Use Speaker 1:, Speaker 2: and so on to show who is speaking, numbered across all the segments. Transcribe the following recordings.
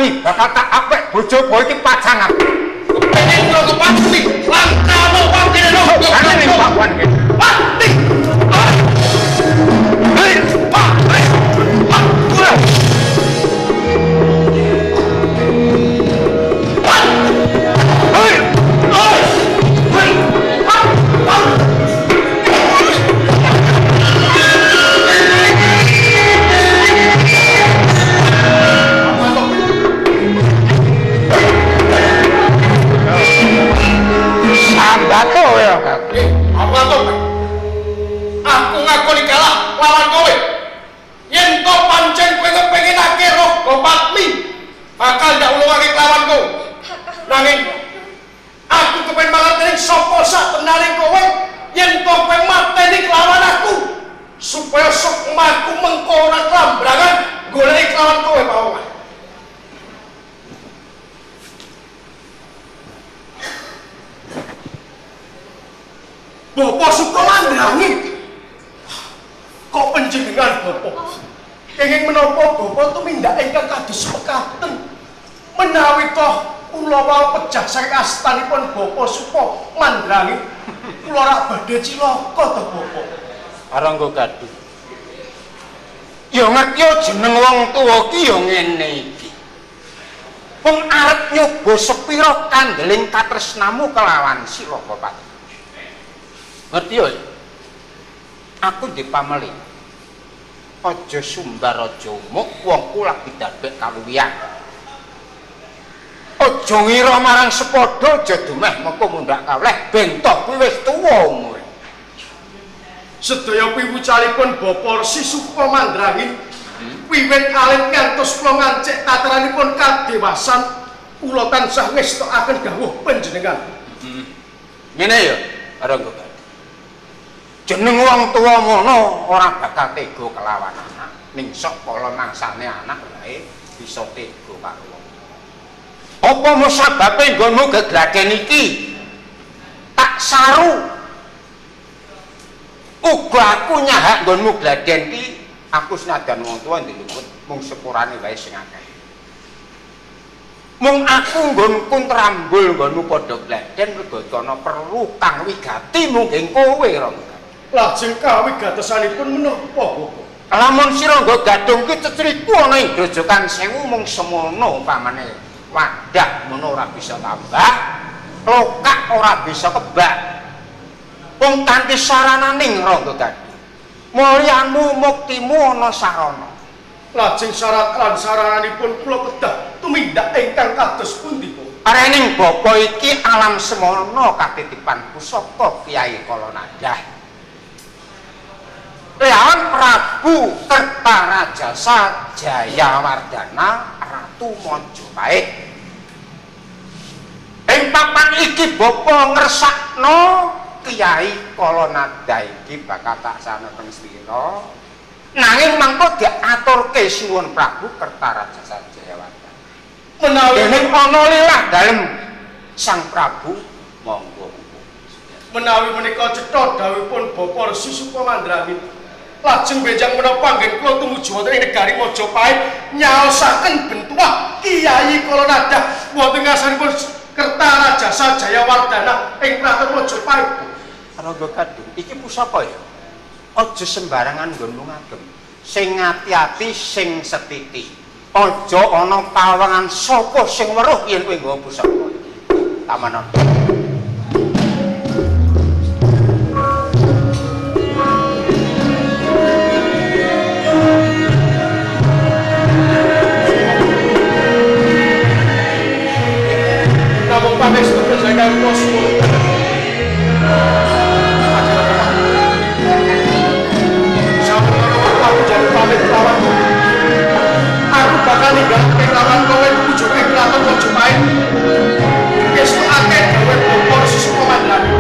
Speaker 1: Padmi bakal tak apik bojo kowe iki pacangan.
Speaker 2: Kepengin Rangga Padmi langkano wangkene Rangga
Speaker 1: Padmi.
Speaker 2: Padmi. Hei, Pak. Hei. Pak. Hei. Hei. Pak. Pak.
Speaker 1: Sambato ya, Kak.
Speaker 2: Aku ngatur. Aku ngakoni kalah lawan kowe. Yen to pancen kowe kepenginake Raga Padmi, bakal ndak ulungake kelawan kowe. Nanging aku kepen mangerteni sapa sak benare kowe yen to kowe mateni kelawan aku supaya sukmaku mengko ora klambrangan goleki kelawan kowe pawon. Bapak Suka Mandrangi. Kok panjenengan Bapak? Kenging menapa Bapak tumindak ingkang kados mekaten? Menawi toh kula wau pejah saking astanipun Bapak Suka Mandrangi, kula rak badhe cilaka to Bapak.
Speaker 1: Rangga Gadung. Ya ngerti jeneng wong tuwa ki ya ngene iki. Wong arep nyoba sepira kandeling katresnamu kelawan Silaka Pati. Ngerti ya? Aku dipameli. Aja sumbar aja umuk wong ku lagi darbek kaluwihan. Aja ngira marang sepadha aja dumeh mengko mundhak kawleh ben toh kuwi wis tuwa umure.
Speaker 2: Sedaya piwucalipun Bapak Resi Suka Mandrangi wiwit alit ngantos kula ngancik tataranipun kadewasan kula tansah ngestokaken dawuh panjenengan.
Speaker 1: Ngene ya, Rangga. Jeneng wong tuwa ngono ora bakal tega kelawan anak. Ning sok kala mangsane anak wae bisa tega karo wong. Apa musababe nggonmu gegladen iki? Tak saru. Uga aku nyahak nggonmu gladen iki, aku senajan wong tuwa ndiluput mung sepurane wae sing akeh. Mung aku nggonku trambul nggonmu padha gladen mergo ana perlu kang wigati mungkin kowe Rangga.
Speaker 2: Lajeng kawigatosanipun menapa Bapak?
Speaker 1: Lamun sira nggo gadung ki cecriku ana ing grojokan sewu mung semono upamane wadah mono ora bisa tambah, lokak ora bisa kebak. Wong kanthi sarananing Rangga Gadung. Mulyamu muktimu ana sarana.
Speaker 2: Lajeng syarat lan sarananipun kula kedah tumindak ingkang kados pundi Bapak?
Speaker 1: Arening bapa iki alam semono katitipan pusaka Kyai Kalanadah. Lawan Prabu Kertarajasa Jayawardana Ratu Majapahit. Ing papan iki bapa ngersakno Kyai Kalanadah iki bakal tak sana teng slira. Nanging mangko diaturke Sinuwun Prabu Kertarajasa Jayawardana.
Speaker 2: Menawi
Speaker 1: dening ana lilah dalem Sang Prabu monggo.
Speaker 2: Menawi menika cetha dawuhipun Bapak Resi Suka Mandrangi. Lajeng benjang menapa anggen kula tumuju wonten ing negari Majapahit nyaosaken bentuah Kyai Kalanadah wonten ngarsanipun Kertarajasa Jayawardana ing kraton Majapahit.
Speaker 1: Rangga Gadung, iki pusaka ya. Aja sembarangan nggonmu ngagem. Sing ati-ati sing setiti. Aja ana pawangan sapa sing weruh yen kowe nggawa pusaka iki. Taman.
Speaker 2: Namung pangestu panjenengan kula suwun. Sampun ana wektu aku jaluk pamit lawan kowe. Aku bakal ninggalake lawan kowe tumuju ing kraton Majapahit. Ngestukake dawuh Bapak Resi Suka Mandrangi.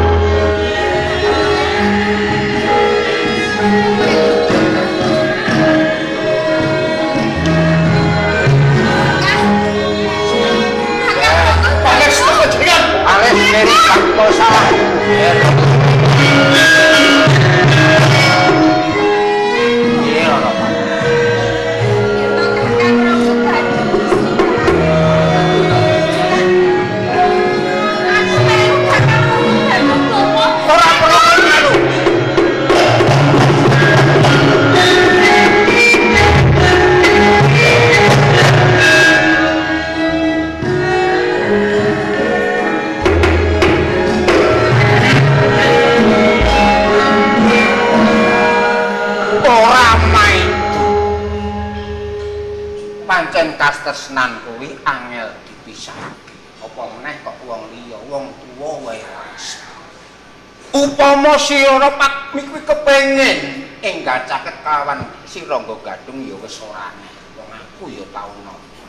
Speaker 2: Pangestu panjenengan.
Speaker 1: Arep ngeri bakto salah. Iya, Pak. Katresnan kuwi angel dipisahake. Apa meneh kok wong liya, wong tuwa wae ora. Upama sira Padmi kuwi kepengin enggal caket kawan si Rangga Gadung ya wis ora aneh. Wong aku ya tau nampa.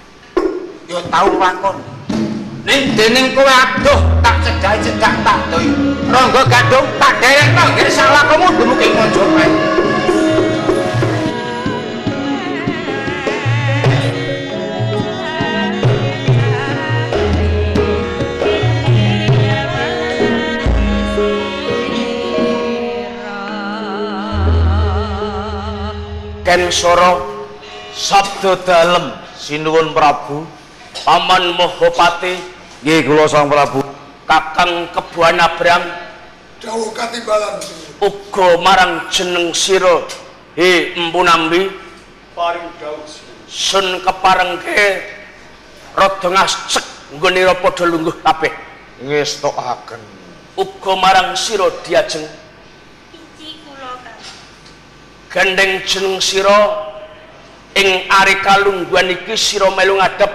Speaker 1: Ya tau nglakoni. Ning dening kowe aduh tak cedhak-cedhak tak doi. Rangga Gadung tak derekno nggih salakomu dumugi Majapahit.
Speaker 3: Kensara
Speaker 4: sabda dalem sinuwun Prabu.
Speaker 3: Paman Mahapati.
Speaker 4: Nggih kula Sang Prabu.
Speaker 3: Kakang Kebuana Brang
Speaker 2: dawuh katimbalan
Speaker 3: uga marang jeneng sira he Empu Nambi
Speaker 2: paring dawuh
Speaker 3: sun keparengke rada ngasek nggone padha lungguh kabeh
Speaker 4: ngestokaken
Speaker 3: uga marang sira diajeng
Speaker 5: iji kula Kang
Speaker 3: gandeng jeneng sira ing ari kalungguhan iki sira melu ngadhep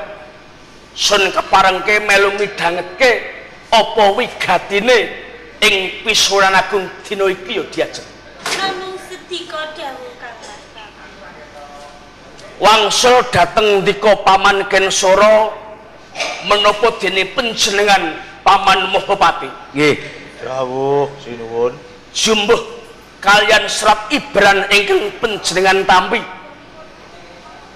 Speaker 3: sun keparengke melu midhangetke apa wigatine ing pisuran agung dina iki ya diajeng
Speaker 5: namung sedika dawuh Kang Mas.
Speaker 3: Wangsul dhateng ndika Paman Kensara menapa dene panjenengan Paman Mahapati.
Speaker 4: Nggih dawuh sinuwun.
Speaker 3: Jumbuh kalian serat ibran ingkang panjenengan tampi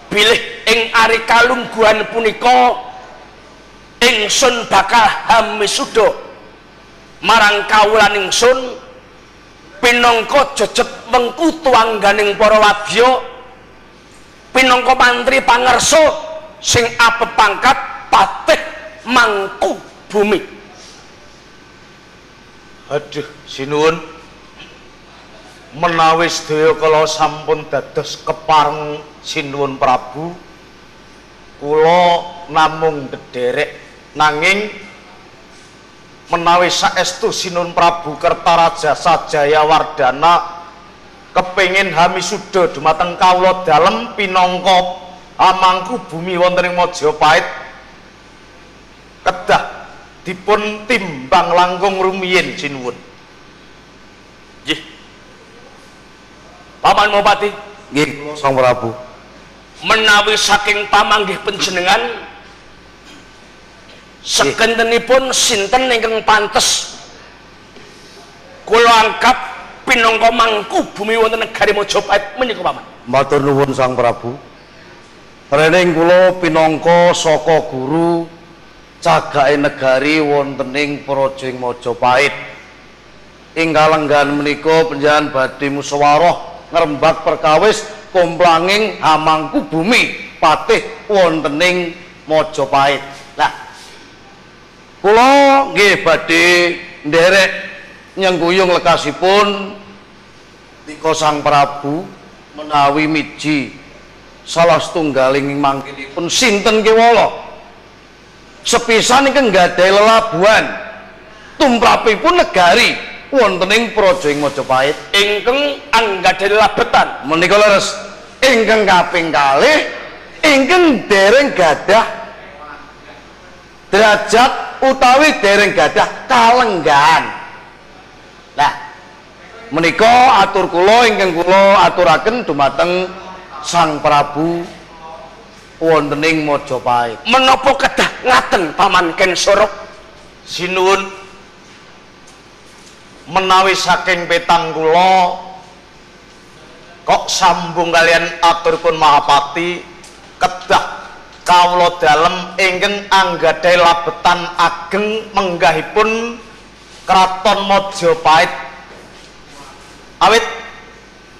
Speaker 3: bilih ing ari kalungguhan punika ingsun bakal hamisuda marang kawulan ingsun pinangka jejet wengku tuwangganing para wadya pinangka mantri pangarsa sing apepangkat patih mangku bumi.
Speaker 4: Aduh sinuwun, menawi sedaya kala sampun dados kepareng sinuwun Prabu kula namung ndederek, nanging menawi saestu sinuwun Prabu Kertaraja Sajayawardana kepengin hamisuda dumateng kawula dalem pinangka amangku bumi wonten ing Majapahit kedah dipun timbang langkung rumiyin sinuwun.
Speaker 3: Nggih Paman Mahapati.
Speaker 4: Nggih kula Sang Prabu.
Speaker 3: Menawi saking pamanggih panjenengan sekentenipun sinten ingkang pantes kula angkat pinangka mangku bumi wonten negari Majapahit menika Paman?
Speaker 4: Matur nuwun Sang Prabu. Rening kula pinangka saka guru cagake negari wonten ing praja ing Majapahit. Ing kalenggahan menika panjenengan badhe musyawarah ngrembak perkawis komplanging hamangku bumi patih wonten ing Majapahit. Lah kula nggih badhe nderek nyengkuyung lekasipun nika Sang Prabu menawi miji salah setunggaling mangkinipun sinten kewala sepisan ingkang nggadahi lelabuhan tumrapipun negari wonten ing praja ing Majapahit
Speaker 3: ingkang anggadhahi labetan
Speaker 4: menika leres. Ingkang kaping kalih ingkang dereng gadah derajat utawi dereng gadah kalenggahan. Lah menika atur kula ingkang kula aturaken dumateng Sang Prabu wonten ing Majapahit.
Speaker 3: Menapa kedah ngaten Paman Kensara?
Speaker 4: Sinuwun, menawi saking petang kula kok sambung kalian aturipun Mahapati kedah kawula dalem ingkang anggadhahi labetan ageng menggahipun Kraton Majapahit. Awit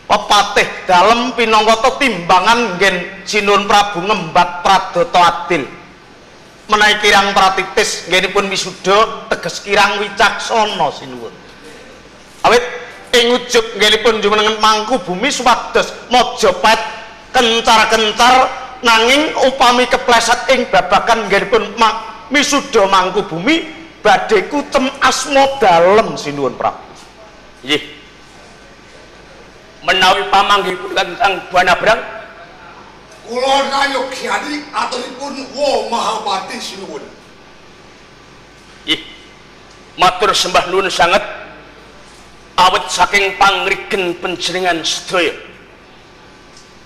Speaker 4: pepatih dalem pinangka timbangan nggen sinuwun Prabu ngembat pradata adil. Menawi kirang pratitis nggenipun wisuda teges kirang wicaksana sinuwun. Awit ing ujug nggenipun jumenengan mangku bumi supados Majapahit kencar-kencar, nanging upami kepleset ing babagan nggenipun wisuda mangku bumi badhe kucem asma dalem sinuwun Prabu.
Speaker 3: Nggih. Menawi pamanggihipun Kang Buana Brang
Speaker 2: Kula nayogyani aturipun Wa Mahapati sinuwun.
Speaker 3: Ih, matur sembah nuwun sanget awit saking pangrigen panjenengan sedaya.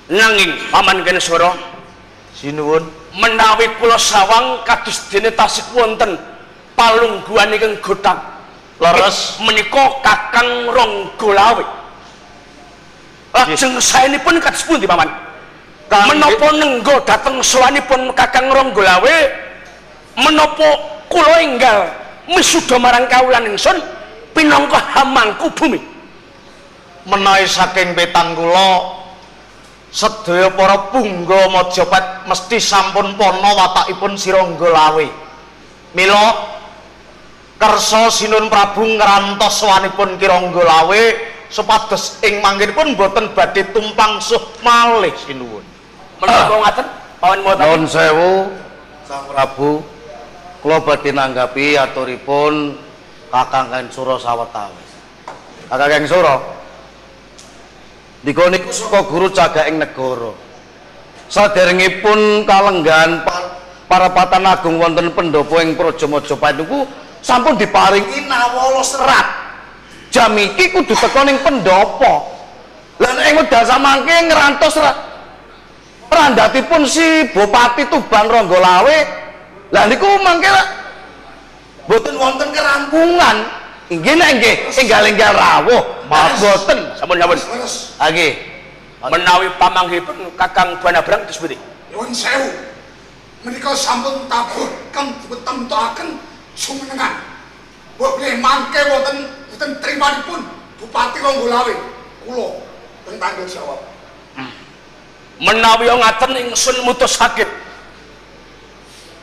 Speaker 3: Nanging Paman Keneswara
Speaker 4: sinuwun,
Speaker 3: menawi kula sawang kados dene tasih wonten palungguhan ingkang gothang.
Speaker 4: Leres.
Speaker 3: Menika Kakang Ronggolawe. Lajeng saenipun kados pundi Paman? Menapa nenggo dhateng sowanipun Kakang Ronggolawe, menapa kula enggal misuda marang kawulan ingsun pinangka hamangku bumi?
Speaker 4: Menawi saking petang kula sedaya para punggawa Majapahit mesti sampun pana watakipun si Ronggolawe. Mila kersa Sinun Prabu ngrantos sowanipun Ki Ronggolawe supados ing manggenipun boten badhe tumpang suh malih sinuwun.
Speaker 3: Menapa ngaten Paman Motani?
Speaker 6: Nuwun sewu Sang Prabu, kula badhe nanggapi aturipun Kakang Kensura sawetawis. Kakang Kensura ndika niku saka guru cagak ing negara. Saderengipun kalenggahan parapatan agung wonten pendopo ing Praja Majapahit niku sampun diparingi nawala serat. Jam iki kudu teka ning pendopo. Lah nek ing wekdal samangke ngrantos randhatipun si Bupati Tuban Ronggolawe, lah niku mangke mboten wonten kerampungan. Inggih nek nggih enggal-enggal rawuh, mboten.
Speaker 3: Sampun-sampun.
Speaker 6: Ha nggih.
Speaker 3: Menawi pamanggihipun Kakang Buana Brang terus pundi?
Speaker 2: Nyuwun sewu. Menika sampun tabuh kang dipun temtokaken jumenengan. Mbok bilih mangke wonten boten trimanipun Bupati Ronggolawe kula teng tanggung jawab.
Speaker 3: Menawi ngaten ingsun mutusake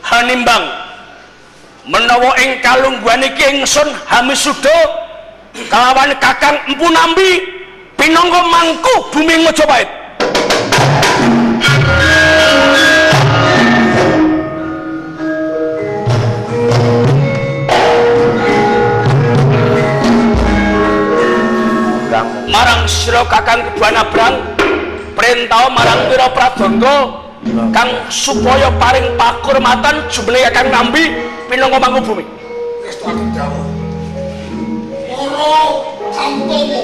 Speaker 3: hanimbang menawa ing kalungguhan iki ingsun hamisuda kalawan Kakang Empu Nambi pinangka mangku bumi Majapahit. Marang sira Kakang Buana Brang perintah marang Wira Pradangga kang supaya paring pakurmatan jumlahe Kakang Nambi pinangka mangku bumi.
Speaker 2: Ngestuaken dawuh. Para tamtama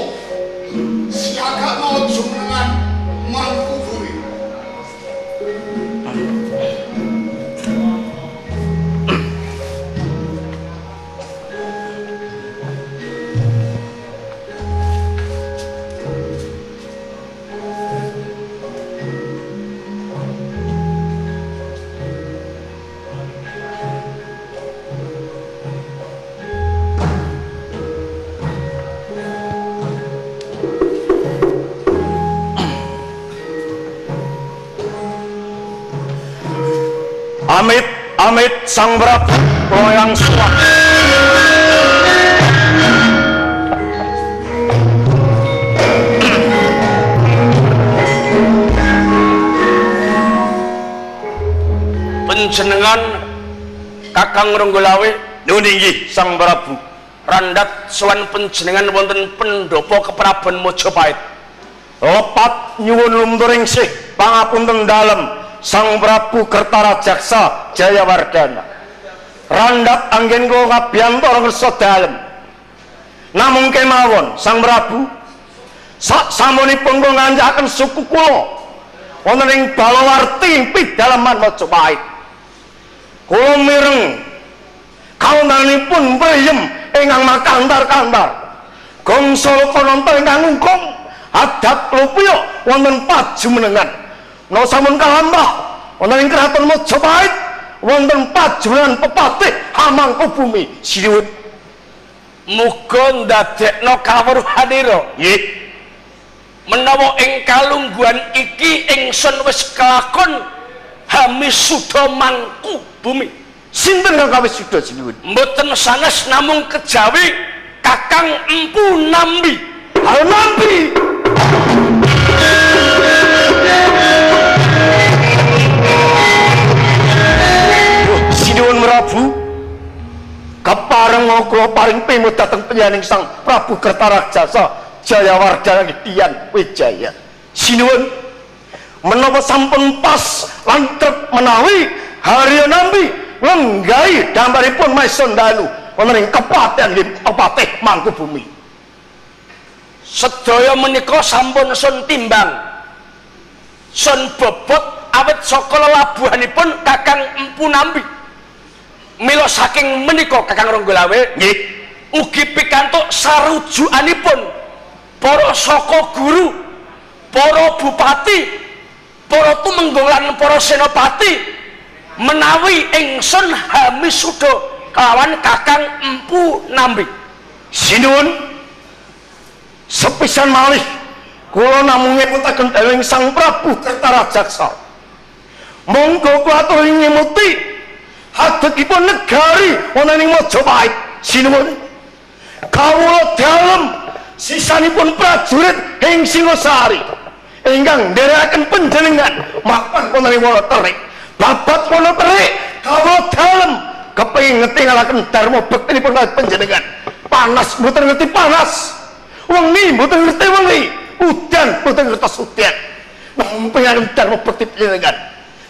Speaker 2: siagakna jumenengan mangku bumi.
Speaker 1: Amit, amit Sang Prabu kula yang suwah.
Speaker 3: Panjenengan Kakang Ronggolawe
Speaker 1: Nuwun inggih Sang Prabu.
Speaker 3: Randhat sowan panjenengan wonten pendopo kepraben Majapahit.
Speaker 1: Lepat nyuwun lumturing sih pangapunten dalem Sang Prabu Kertarajaksa Jayawardana. Randhat anggen kula kabiyantara ngersa dalem. Namung kemawon Sang Prabu, sak samunipun kula ngancaken suku kula wonten ing Balawarti pidaleman Majapahit. Kula mireng kawontenanipun mriyem ingkang makantar-kantar. Gongso lokananta ingkang ngungkung adat lupiya wonten pajumenengan. Menawa sampun kalampah wonten ing kraton Majapahit wonten pajumenengan pepatih hamangku bumi. Sinuwun.
Speaker 3: Muga ndadekno kawruhanira.
Speaker 1: Nggih.
Speaker 3: Menawa ing kalungguhan iki ingsun wis kelakon hamisuda mangku bumi.
Speaker 1: Sinten kang kawisuda sinuwun?
Speaker 3: Mboten sanes namung kejawi Kakang Empu Nambi.
Speaker 1: Halo Nambi. Sinuwun Prabu, kepareng kula paring pimut dhateng panjenengan Sang Prabu Kertarajasa Jayawardana Dian Wijaya. Sinuwun,
Speaker 6: Menapa sampun pas lan trep menawi Haryo Nambi nggahi dambaripun Maisa Dalu wonten ing kepatihan Patih Mangkubumi.
Speaker 3: Sedaya menika sampun sun timbang, sun bobot awit saka lelabuhanipun Kakang Empu Nambi. Mila saking menika Kakang Ronggolawe
Speaker 6: nggih
Speaker 3: ugi pikantuk sarujukanipun para saka guru, para bupati, para tumenggung lan para senopati menawi ingsun hamisuda kelawan Kakang Empu Nambi.
Speaker 6: Sinuwun, sepisan malih kula namung ngemutaken dening Sang Prabu Kertarajaksa. Monggo kula aturi ngemuti hadekipun negari wonten ing Majapahit. Sinuwun, kawula dalem sisanipun prajurit ing Singosari ingkang nderekaken panjenengan mapan wonten ing Wonoterik. Babat Wonoterik kawula dalem kepengin ngetingalaken dharma bektinipun panjenengan. Panas mboten ngerti panas, wengi mboten ngerti wengi, udan mboten ngertos udan. Namung pengen dharma bekti panjenengan.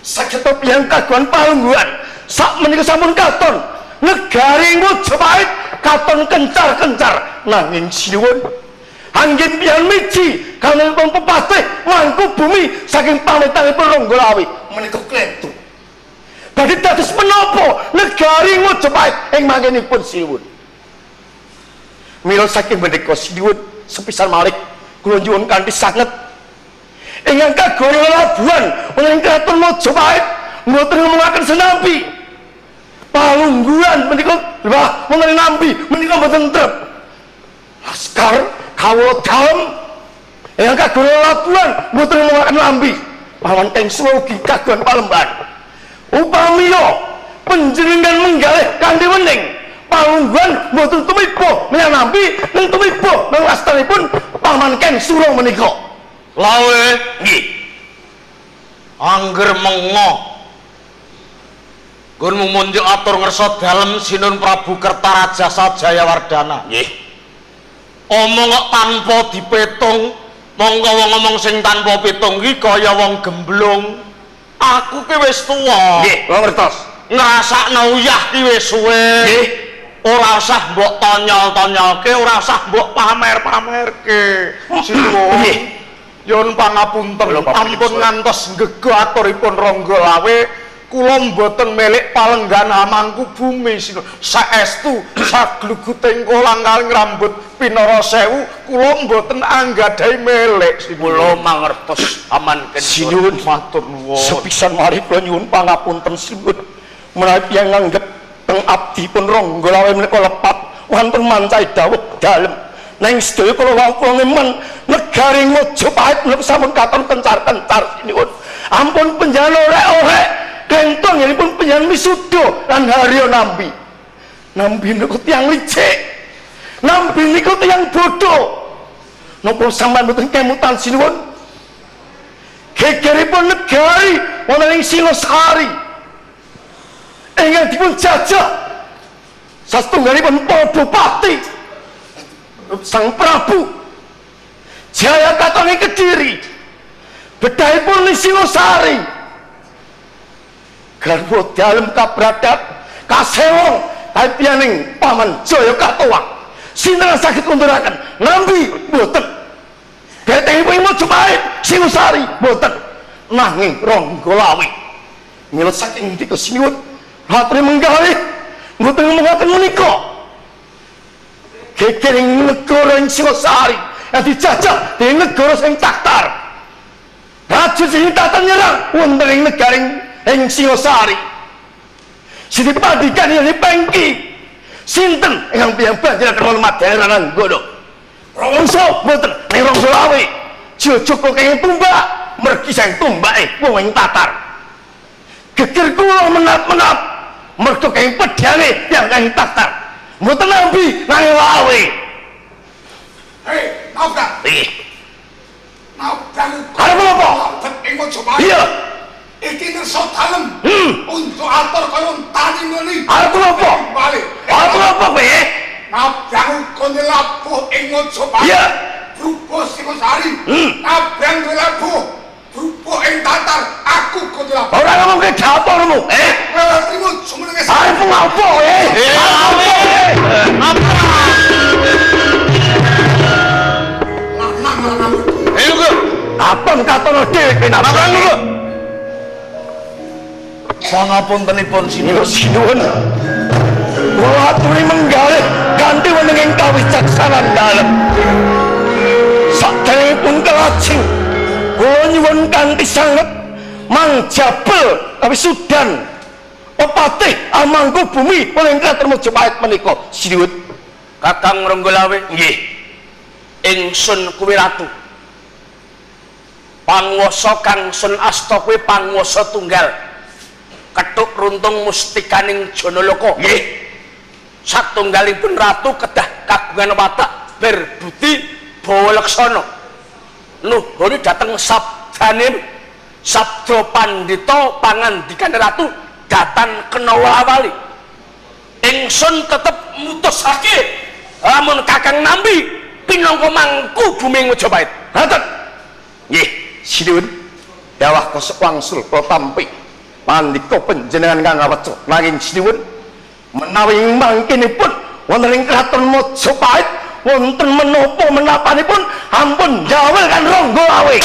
Speaker 6: Saged piyang kagungan palungguhan sak menika sampun katon negari Majapahit katon kencar-kencar, nanging sinuwun anggit piyang miji kanonipun pepatih Mangkubumi saking pamitangipun Ronggolawe menika klentu. Badhe dados menapa negari Majapahit ing mangkenipun sinuwun. Mila saking menika sinuwun sepisan malih kula nyuwun kanthi sanget ingkang kagungan lelabuhan wonten ing kraton Majapahit mboten ngomongaken senampi palungguhan menika wah wonten nampi menika mboten trep. Laskar kawula dalem ingkang kagungan lelabuhan mboten ngomongaken nampi pawan teng ugi kagungan palembahan. Upamiya panjenengan menggalih kanthi wening palungguhan mboten tumiba menyang nampi ning tumiba nang wastanipun Paman Ken Sura menika.
Speaker 4: Lawe
Speaker 6: nggih
Speaker 4: angger mengo nggonmu munjuk atur ngersa dalem Sinun Prabu Kertarajasa Jayawardana.
Speaker 6: Nggih.
Speaker 4: Omong kok tanpa dipetung, mongko wong ngomong sing tanpa pitung iki kaya wong gemblung. Aku ki wis tuwa.
Speaker 6: Nggih, kula ngertos.
Speaker 4: Ngrasakno uyah ki wis suwe.
Speaker 6: Nggih.
Speaker 4: Ora usah mbok tonyol-tonyolke, ora usah mbok pamer-pamerke. Sinuwun.
Speaker 6: Nggih.
Speaker 4: Nyuwun pangapunten, ampun ngantos nggego aturipun Ronggolawe, kula mboten milik palenggan Mangkubumi. Saestu sagluguting kolang kaling rambut pinara sewu kula mboten anggadhahi milik.
Speaker 3: Kula mangertos aman.
Speaker 6: Sinuwun
Speaker 4: matur nuwun.
Speaker 6: Sepisan mari kula nyuwun pangapunten sinuwun menawi tiyang nganggep teng abdi pun Ronggolawe menika lepat wonten mancai dawuh dalem. Nanging sedaya kula wau kula ngemen negari Majapahit menika sampun katon kencar-kencar sinuwun. Ampun panjenengan orek-orek kentong pun panjenengan misuda lan Haryo Nambi. Nambi niku tiyang licik, Nambi niku tiyang bodoh. Napa sampeyan mboten kemutan sinuwun? Gegeripun negari wonten ing Singosari ingkang dipun jajah sastunggalipun para bupati Sang Prabu Jaya Katon ing Kediri, bedahipun ing Singosari, garwa dalem kabradat kasewong kapiyaning Paman Jaya Katowang. Sinten saged ngunduraken Nambi mboten, betengipun Majapahit Singosari mboten, nanging Ronggolawe. Mila saking ndika sinuwun aturi menggalih mboten ngomongaken menika. Geger ing negara ing Singosari yang dijajah dening negara sing Tatar. Raja sing Tatar nyerang wonten ing negari ing Singosari. Siti pandikan yen pengki. Sinten ingkang piyambak banjiraken madyaran Ranggana? Rongso mboten ning Rongso Lawe. Jojok kenging tumbak, mergi sang tumbake wong ing Tatar. Geger kula menap-menap mergo kenging pedhange tiyang ing Tatar. Mboten nampi nanging Lawe.
Speaker 2: Hei, Nabra.
Speaker 6: Nggih.
Speaker 2: Nabra.
Speaker 6: Arep apa?
Speaker 2: Ing Majapahit.
Speaker 6: Iya.
Speaker 2: Iki ngersa dalem. Untuk atur kaya tani ngene.
Speaker 6: Arep apa?
Speaker 2: Bali.
Speaker 6: Arep apa kowe?
Speaker 2: Nabrang kono labuh ing Majapahit.
Speaker 6: Iya.
Speaker 2: Brubo Singosari. Nabrang labuh. Brubuk ing tatar aku Gondolawe.
Speaker 6: Ora ngomongke dapurmu.
Speaker 2: Ora trimo jumenenge.
Speaker 6: Arep ngopo
Speaker 2: Lanang-lanang.
Speaker 6: Lho. Apon katono dhewe kenapa lho. Pangapuntenipun sinuwun. Sinuwun. Kula aturi menggalih ganti wenenging kawicaksanan dalem. Saderengipun kelajeng kula nyuwun kanthi sanget Mang Jabel kawisudan pepatih amangku bumi wonten Kraton Majapahit menika. Sinuwun.
Speaker 3: Kakang Ronggolawe. Nggih. Ingsun kuwi ratu. Panguwasa kang sun asta kuwi panguwasa tunggal. Kethuk runtung mustikaning Janaloka. Nggih. Satunggalipun ratu kedah kagungan watak berbudi bawa laksana. Nuhun dhateng sabdane sabda pandhita pangandikane ratu datan kenawa awali. Ingsun tetep mutusake lamun Kakang Nambi pinangka mangku bumi Majapahit.
Speaker 6: Ngaten. Nggih, sinuwun. Dawah kosok wangsul kula tampi. Pandika panjenengan kang kaweca nanging sinuwun menawi mangkinipun wonten ing Kraton Majapahit wonten menapa menapanipun ampun jawel kan Ronggolawe.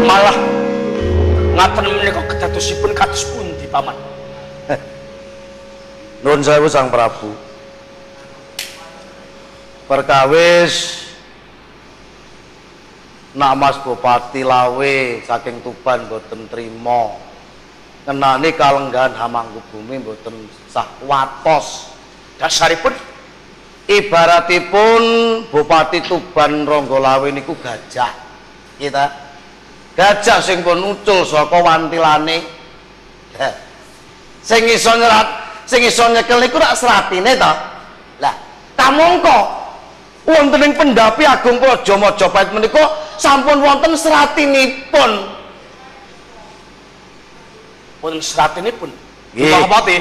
Speaker 3: Malah ngaten menika kedadosipun kados pundi paman?
Speaker 6: Nuwun sewu Sang Prabu. Perkawis nak Mas Bupati Lawe saking Tuban boten trima ngenani kalenggahan hamangku bumi boten sah watos.
Speaker 3: Dasaripun
Speaker 6: ibaratipun Bupati Tuban Ronggolawe niku gajah. Kita gajah sing pun ucul saka wantilane. Sing iso nyerat, sing iso nyekel niku rak seratine to. Lah, kamangka wonten ing pendhapi Agung Praja Majapahit menika sampun wonten seratinipun.
Speaker 3: Wonten seratinipun.
Speaker 6: Nggih.
Speaker 4: Bupati.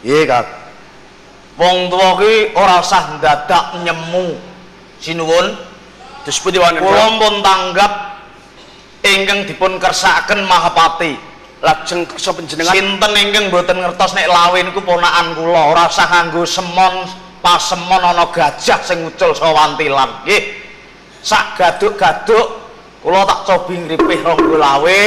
Speaker 6: Nggih, Kang.
Speaker 4: Wong tuwa ki ora usah ndadak nyemu. Sinuwun.
Speaker 3: Terus pundi wonten?
Speaker 4: Kula pun tanggap ingkang dipun kersakaken Mahapati.
Speaker 3: Lajeng kersa panjenengan
Speaker 4: sinten ingkang mboten ngertos nek Lawe niku ponakan kula, ora usah nganggo semon pasemon ana gajah sing ucul saka wantilan. Nggih. Sak gaduk-gaduk kula tak cobi ngripih Ronggolawe,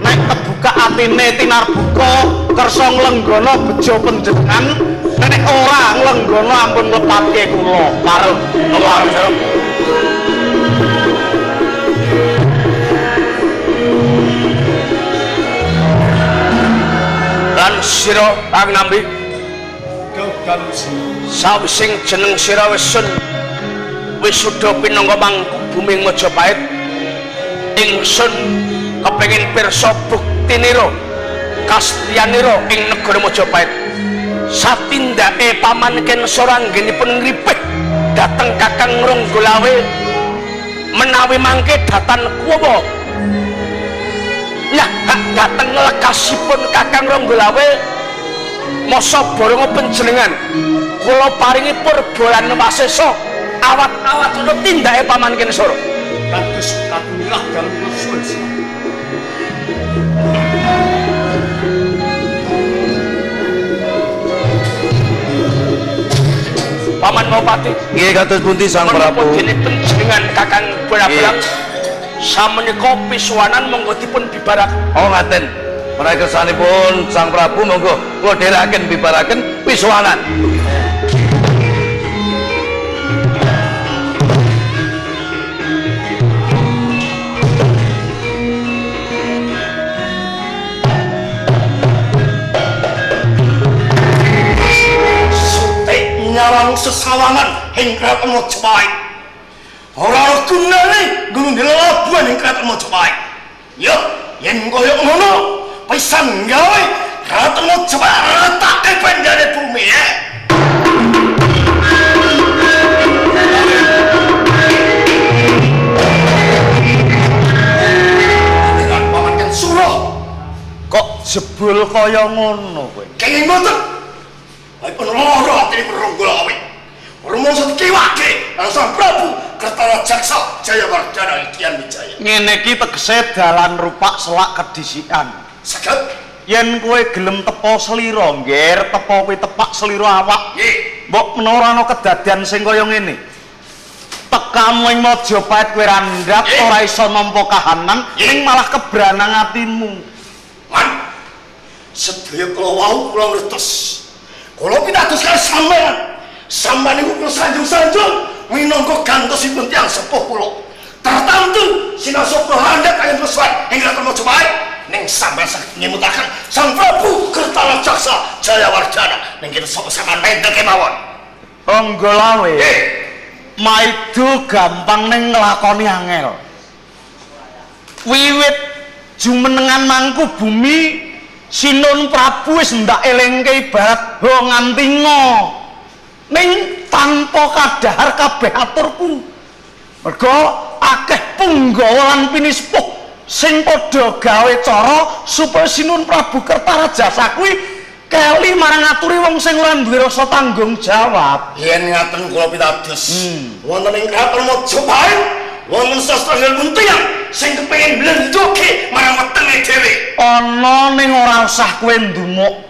Speaker 4: nek kebuka atine tinarbuka kersa nglenggana bejo panjenengan, nek ora nglenggana ampun lepatke kula. Pareng.
Speaker 3: Pareng. Lan sira Kang Nambi sawising jeneng sira wis sun wisuda pinangka mangku bumi Majapahit, ingsun kepengin pirsa buktinira kastiyanira ing negara Majapahit. Satindake paman Kensa anggenipun ngripih dhateng Kakang Ronggolawe menawi mangke datan kuwa nyah dhateng lekasipun Kakang Ronggolawe masa boronga panjenengan kula paringi purba lan wasesa awat-awat ana tindake paman Kensara.
Speaker 2: Kados katumilah dalem suwun.
Speaker 3: Paman Bupati.
Speaker 6: Nggih kados pundi Sang Prabu?
Speaker 3: Menapa dene panjenengan Kakang Brabrang samenika pisuwanan monggo dipun bibaraken.
Speaker 6: Oh ngaten. Menawi kersanipun Sang Prabu monggo kula dherekaken bibaraken pisuwanan. Sutik nyawang sesawangan ing Kraton Majapahit. Ora ana gunane nggo lelabuhan ing Kraton Majapahit. Yo, yen kaya ngono pisan gawe Kraton Majapahit retake pendane bumi ya.
Speaker 4: kaya ngono kowe.
Speaker 2: Kenging mboten. Pun lara atine Ronggo Lawe. Rumangsa dikiwake karo Sang Prabu Kertarajaksa Jayawardana Dian Wijaya.
Speaker 4: Ngene iki tegese dalan rupak selak kedhisikan.
Speaker 2: Saged
Speaker 4: yen kowe gelem tepa slira, ngger tepa kuwi tepak slira awak.
Speaker 2: Nggih.
Speaker 4: Mbok menawa ora ana kedadian sing kaya ngene. Tekamu ing Majapahit kowe randhap ora iso nampa kahanan, ning malah kebranang atimu.
Speaker 2: Man. Sedaya kula wau kula ngertos. Kula pitados karo sampeyan. Sampeyan niku kula sanjung-sanjung minangka gantosipun tiyang sepuh kula. Tertentu sinasapa landhap kaliyan kesuwan ing Kraton Majapahit ning sampeyan saged nyemutaken Sang Prabu Kertarajaksa Jayawardana ning kene sapa sampeyan mendel kemawon.
Speaker 4: Ronggo Lawe. Maido gampang ning nglakoni angel. Wiwit jumenengan mangku bumi Sinun Prabu wis ndak elingke ibarat ho nganti ngo. Ning tanpa kadhahar kabeh aturku. Mergo akeh punggawa lan pinispuh sing padha gawe cara supaya Sinun Prabu Kertarajasa kuwi keli marang aturi wong sing ora duwe rasa tanggung jawab.
Speaker 2: Yen ngaten kula pitados. Wonten ing Kraton Majapahit wonten sastra tiyang sing kepengin mlendhoke marang wetenge dhewe.
Speaker 4: Ana ning ora usah kowe ndumuk.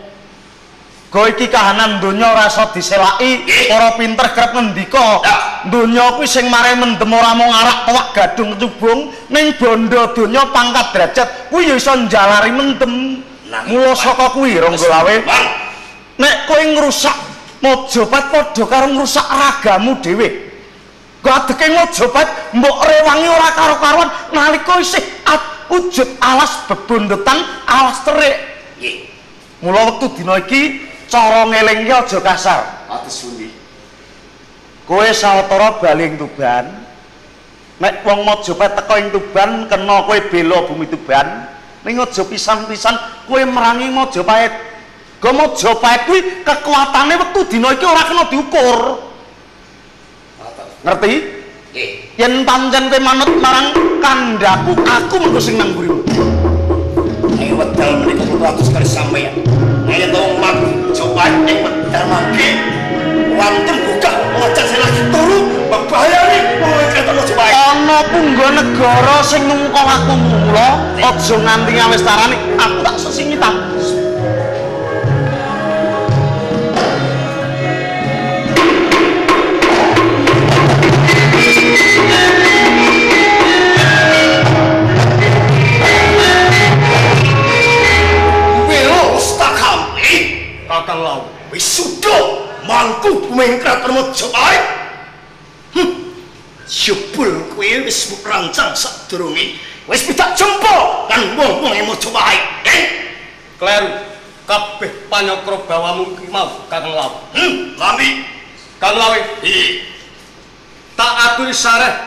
Speaker 4: Go iki kahanan donya ora iso diselaki, para pinter kerep ngendika. Donya kuwi sing mare mendem ora mung arak tuwak gadung kecubung, ning bondo donya pangkat derajat kuwi ya iso njalari mendem. Mula saka kuwi Ronggo Lawe, nek kowe ngrusak Majapahit padha karo ngrusak ragamu dhewe. Go adeke Majapahit mbok rewangi ora karo-karuan nalika isih wujud alas bebondetan alas terik.
Speaker 2: Nggih.
Speaker 4: Mula wektu dina iki cara ngelingke aja kasar.
Speaker 2: Atus pundi?
Speaker 4: Kowe sawetara bali ing Tuban. Nek wong Majapahit teka ing Tuban kena kowe bela bumi Tuban. Ning aja pisan-pisan kowe merangi Majapahit. Go Majapahit kuwi kekuatane wektu dina iki ora kena diukur. Ngerti?
Speaker 2: Nggih.
Speaker 4: Yen pancen kowe manut marang kandhaku, aku mengko sing nang mburimu.
Speaker 2: Ing wedal menika kula atus kali sampeyan. Yen to Majapahit ing wedal mangke wonten buka wajan sing lagi turu mbebayani wong ing Kraton Majapahit.
Speaker 4: Ana pungga negara sing nungkol aku mula aja nganti ngawestarani aku tak sesingitan.
Speaker 3: Kakang Lawu
Speaker 2: wis sudah mangku bumi Kraton Majapahit. Jebul kowe wis rancang sadurunge wis pidak jempol lan wong-wong e Majapahit.
Speaker 3: Kleru kabeh panyakra bawamu ki mau Kakang Lawu.
Speaker 2: Lami
Speaker 3: Kang Lawe.
Speaker 2: Iya.
Speaker 3: Tak aturi sareh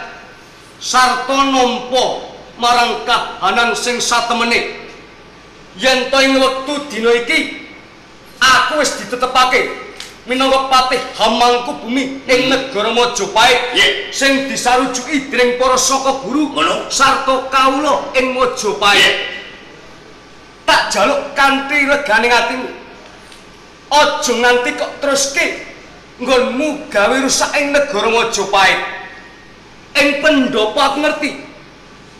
Speaker 3: sarta nampa marang kahanan sing satemene. Yen to ing wektu dina iki aku wis ditetepake minangka patih hamangku bumi ing negara Majapahit sing disarujuki dening para saka guru sarta kawula ing Majapahit. Tak jaluk kanthi regane atimu. Aja nganti kok teruske nggonmu gawe rusak ing negara Majapahit. Ing pendhapa aku ngerti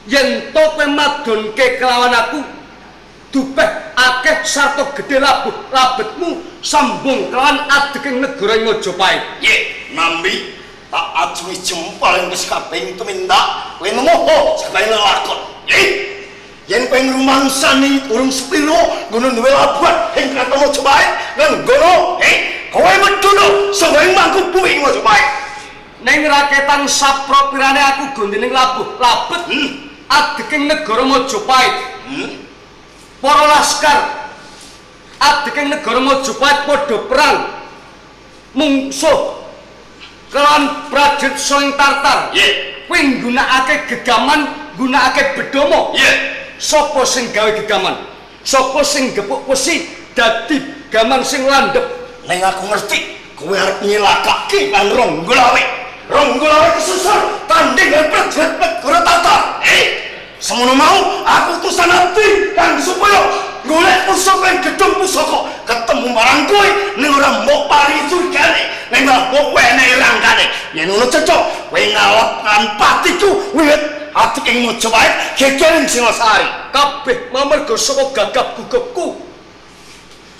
Speaker 3: yen to kowe madonke kelawan aku dupeh akeh sarta gedhe labuh labetmu sambung kelawan adeking negara ing Majapahit.
Speaker 2: Nggih, nampi tak ajungi jempol ing wis kabeh tumindak kowe ngoho sakane lelakon. Nggih. Yen kowe ngrumangsani urung sepiro ngono duwe labuhan ing Kraton Majapahit nggono, kowe medhun saka ing mangku bumi ing Majapahit.
Speaker 3: Ning raketan sapropirane aku gondening labuh labet adeking negara Majapahit. Para laskar adeking negara Majapahit padha perang mungsuh kelawan prajurit sing Tartar. Kuwi nggunakake gegaman, nggunakake bedama. Sapa sing gawe gegaman? Sapa sing gepuk wesi dadi gaman sing landhep?
Speaker 2: Ning aku ngerti kowe arep nyilakake lan Ronggo Lawe. Ronggo Lawe kesusur tanding lan prajurit negara Tartar. Semono mau aku utusan abdi kang supaya
Speaker 4: Golek pusaka ing gedung pusaka, ketemu marang kowe ning ora mbok paringi surgane, ning malah mbok wenehi rangkane. Yen ngono cocok, kowe ngalap lan patiku wiwit ati ing Majapahit geger ing Singasari.
Speaker 2: Kabeh mamerga saka gagap gugupku.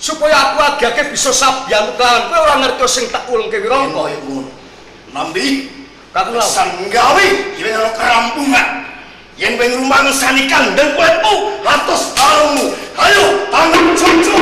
Speaker 2: Supaya aku agake bisa sabiyantu kelawan kowe ora ngerti sing tak ulungke Wirangka.
Speaker 4: Kaya ngono. Nambi
Speaker 2: Kakung Lawu.
Speaker 4: Sanggawi yen ana kerampungan. Yen kowe ngrumangsani kandheng kulitmu atus tarungmu. Ayo tangan cucu.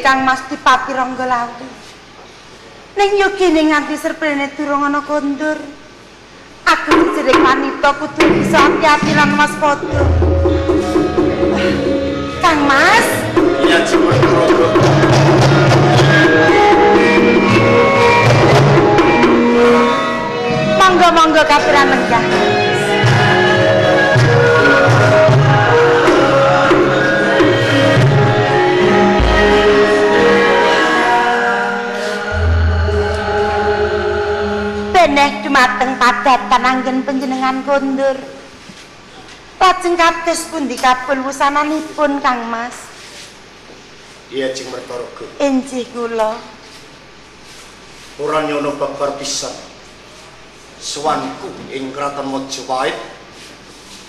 Speaker 7: Kang Mas Dipati Ranggalawi. Ning yogine nganti serprene durung ana kondur. Aku jerik wanita kudu bisa ati-ati lan waspada. Kang Mas?
Speaker 4: Iya, Jepang.
Speaker 7: Monggo-monggo katuran lenggah. Beneh dumateng padatan anggen panjenengan kondur. Lajeng kados pundi kabul wusananipun Kang Mas?
Speaker 4: Iya, Jeng Mertaraga.
Speaker 7: Injih kula.
Speaker 4: Ora nyono babar pisan. Suwanku ing kraton Majapahit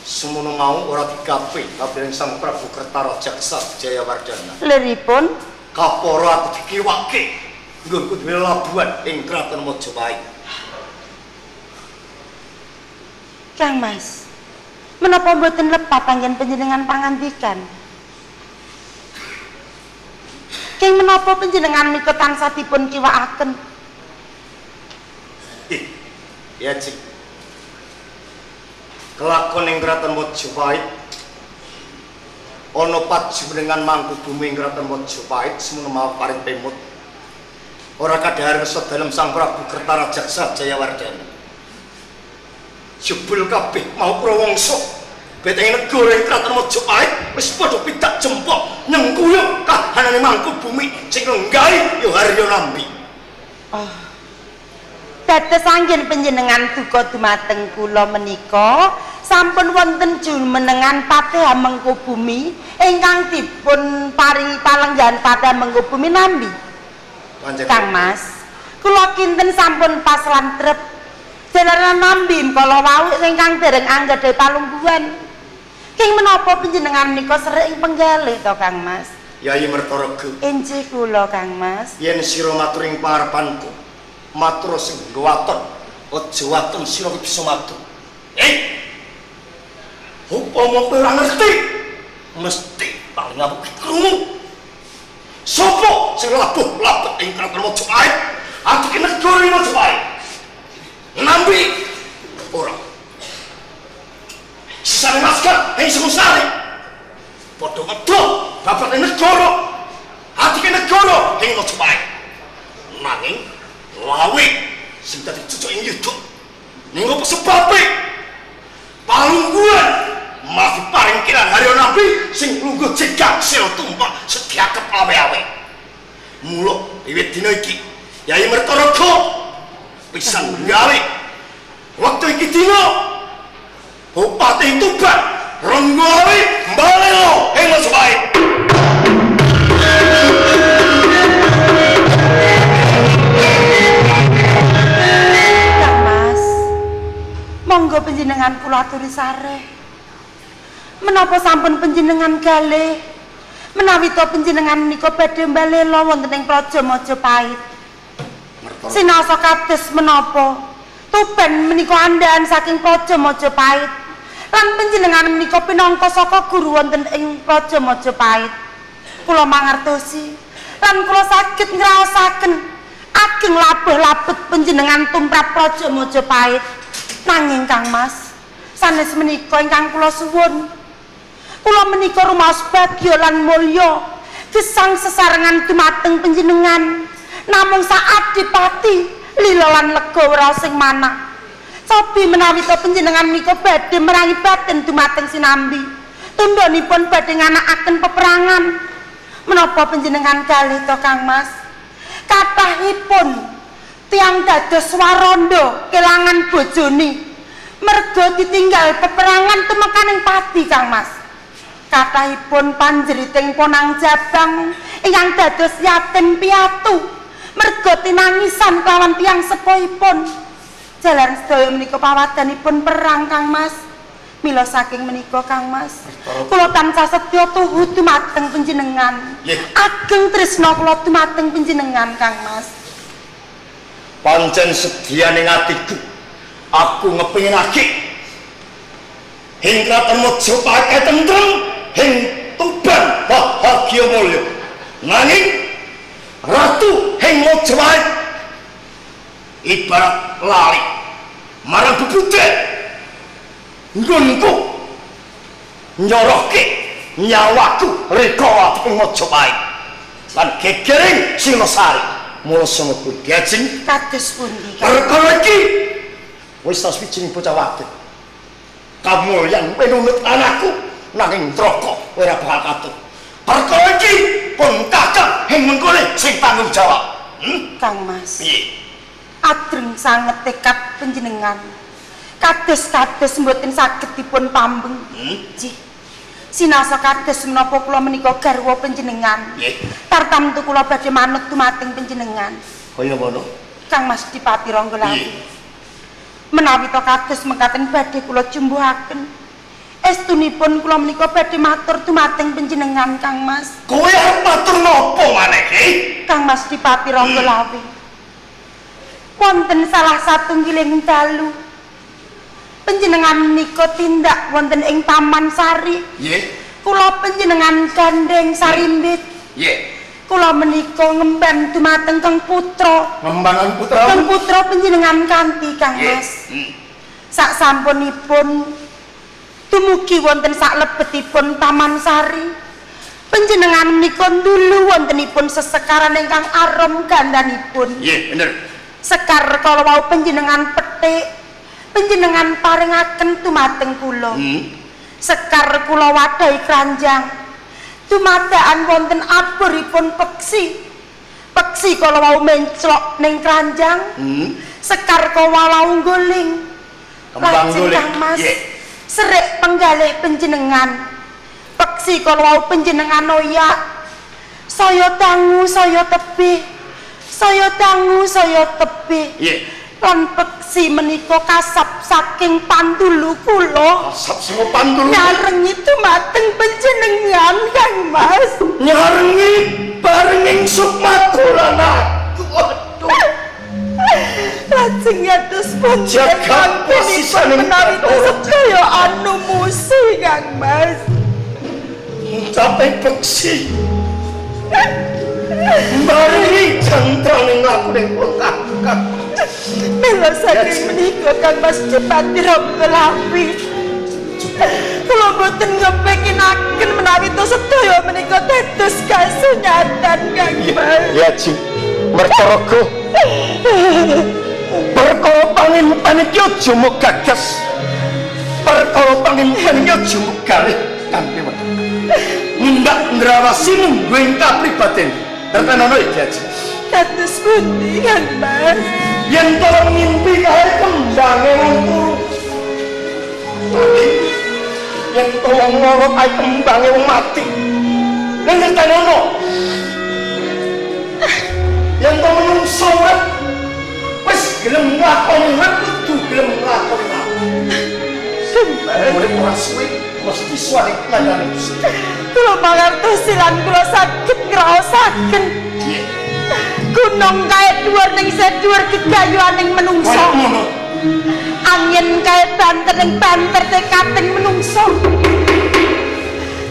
Speaker 4: semono mau ora digape kabiring Sang Prabu Kertarajaksa Jayawardana.
Speaker 7: Liripun
Speaker 4: kapara aku dikiwake nggonku duwe labuhan ing kraton Majapahit.
Speaker 7: Kang Mas, menapa mboten lepat anggen panjenengan pangandikan? Keng menapa panjenengan menika tansah dipun kiwakaken?
Speaker 4: Ya, Cik. Kelakon ing kraton Majapahit ana pajumenengan mangku bumi ing kraton Majapahit semono mau paring pemut. Ora kadhahar resa dalem Sang Prabu Kertarajaksa Jayawardana. Jebul kabeh mau prawangsa beteng negara ing kraton Majapahit wis padha pidak jempol nyengkuyung kahanane mangku bumi sing nggahi ya Haryo Nambi.
Speaker 7: Oh. Dados anggen panjenengan duka dumateng kula menika sampun wonten jumenengan Patih Hamengkubumi ingkang dipun paringi palenggahan Patih Hamengkubumi Nambi. Kang Mas, kula kinten sampun pas lan trep. Jalaran Nambi kala wau ingkang dereng anggadhahi palungguhan. King menapa panjenengan menika serik ing penggalih to Kang Mas?
Speaker 4: Yayi Mertaraga.
Speaker 7: Injih kula Kang Mas.
Speaker 4: Yen sira matur ing pangarepanku, matur sing nggo waton, aja waton sira bisa matur. Upama kowe ora ngerti, mesti paling aku krungu. Sopo sing labuh labet ing kraton Majapahit? Atike negara Majapahit. Nambi ora. Sisane masker ing Singosari. Padha
Speaker 2: Sing dadi cucuking yuda. Ning apa sebabe? Palungguhan malah diparing kiran Haryo Nabi sing lungguh jegak sira tumpak sediakep awe-awe. Mula wiwit dina iki Yai Mertaraga pisan gawe. Wektu iki dina Bupati Tuban Renggawi mbalelo ing Majapahit.
Speaker 7: Kang Mas, monggo panjenengan kula aturi sareh. Menapa sampun panjenengan galih menawi to panjenengan menika badhe mbalela wonten ing Praja Majapahit. Sinasa kados menapa Tuban menika andhahan saking Praja Majapahit lan panjenengan menika pinangka saka guru wonten ing Praja Majapahit. Kula mangertosi lan kula saged ngraosaken ageng labuh-labet panjenengan tumrap Praja Majapahit. Nanging Kang Mas, sanes menika ingkang kula suwun. Kula menika rumaos bagya lan mulya gesang sesarengan dumateng panjenengan. Namung saadipati lila lan lega ora sing manah. Cobi menawi to panjenengan menika badhe merangi batin dumateng sinambi. Tundhonipun badhe nganakaken peperangan. Menapa panjenengan galih to Kang Mas? Kathahipun tiyang dados waranda kelangan bojone merga ditinggal peperangan tumekaning pati Kang Mas. Kathahipun panjeriting ponang jabang ingkang dados yatim piatu merga tinangisan kelawan tiyang sepuhipun. Jalan sedaya menika pawadanipun perang Kang Mas. Mila saking menika Kang Mas, kula tansah setya tuhu dumateng panjenengan. Ageng tresna kula dumateng panjenengan Kang Mas.
Speaker 2: Pancen sedyane atiku, aku ngepinginake ing kraton Majapahit tentrem, ing Tuban bahagia mulya. Nanging ratu ing Majapahit ibarat lali marang bebudhe nggonku nyorohke nyawaku reka ing Majapahit lan gegering Singasari. Mula sono kuwi gajeng
Speaker 7: kados pundi
Speaker 2: perkara iki wis tas wijining bocah wadon kamulyan penunut anakku nanging neraka ora bakal katut. Perkara iki pun kakang ing mengkone sing tanggung jawab.
Speaker 7: Kang Mas,
Speaker 2: piye?
Speaker 7: Adreng sanget tekad panjenengan kados-kados mboten saged dipun pambeng. Nggih. Sinasa kados menapa kula menika garwa panjenengan.
Speaker 2: Nggih.
Speaker 7: Tartamtu kula badhe manut dumateng panjenengan.
Speaker 2: Kaya ngono.
Speaker 7: Kang Mas Dipati Ranggalawi. Menawi to kados mekaten badhe kula jumbuhaken. Estunipun kula menika badhe matur dumateng panjenengan Kang Mas.
Speaker 2: Kowe arep matur napa maneh iki?
Speaker 7: Kang Mas Dipati Ranggalawi. Wonten salah satunggiling dalu panjenengan menika tindak wonten ing Taman Sari.
Speaker 2: Nggih.
Speaker 7: Kula panjenengan gandeng sarimbit.
Speaker 2: Nggih.
Speaker 7: Kula menika ngemban dumateng Kang Putra.
Speaker 2: Ngembangan putra.
Speaker 7: Kang Putra panjenengan kanthi Kang Mas. Sak sampunipun dumugi wonten saklebetipun Taman Sari, panjenengan menika ndulu wontenipun sesekaran ingkang arum gandanipun.
Speaker 2: Nggih, bener.
Speaker 7: Sekar kala wau panjenengan petik, panjenengan paringaken dumateng kula. Sekar kula wadahi kranjang dumadakan wonten aburipun peksi. Peksi kala wau menclok ning kranjang. Sekar kala wau ngguling.
Speaker 2: Kembang guling.
Speaker 7: Kang Mas. Serik penggalih panjenengan. Peksi kala wau panjenengan oyak. Saya dangu saya tebih. Saya dangu saya tebih. Lan peksi menika kasap saking pandulu kula.
Speaker 2: Kasap saka pandulu.
Speaker 7: Nyarengi dumateng panjenengan Kang Mas.
Speaker 2: Nyarengi barenging sukmaku lan aku. Aduh.
Speaker 7: Lajeng atus pundi
Speaker 2: jagat posisane
Speaker 7: menawi sedaya anu musi Kang Mas.
Speaker 2: Ngucape peksi. Barengi jantrane laku ning kakang.
Speaker 7: Mila saking menika Kang Mas Dipati Ranggalawi, kula boten ngepenginaken menawi to sedaya menika dados kasunyatan Kang Mas.
Speaker 1: Ya Jing Mertaraga.
Speaker 2: pangimpan iki aja mung gagas. Perkara pangimpan iki aja mung galih kanthi weteng. Nindak ndrawasi munggo ing kapribaden. Ngertenono ya Ki Aji.
Speaker 7: Kados pundi Kang Mas?
Speaker 2: Yen to ngimpi kae kembange wong turu. Yen to wong loro kae kembange wong mati. Ning ngertenono. Yen to menungso urip wis gelem nglakoni urip kudu gelem nglakoni mati. Urip ora suwe mesti suwe layane Gusti.
Speaker 7: Kula mangertosi lan kula saged ngraosaken. Gunung kae dhuwur ning isih dhuwur gegayuhaning menungso. Angin kae banter ning banter tekating menungso.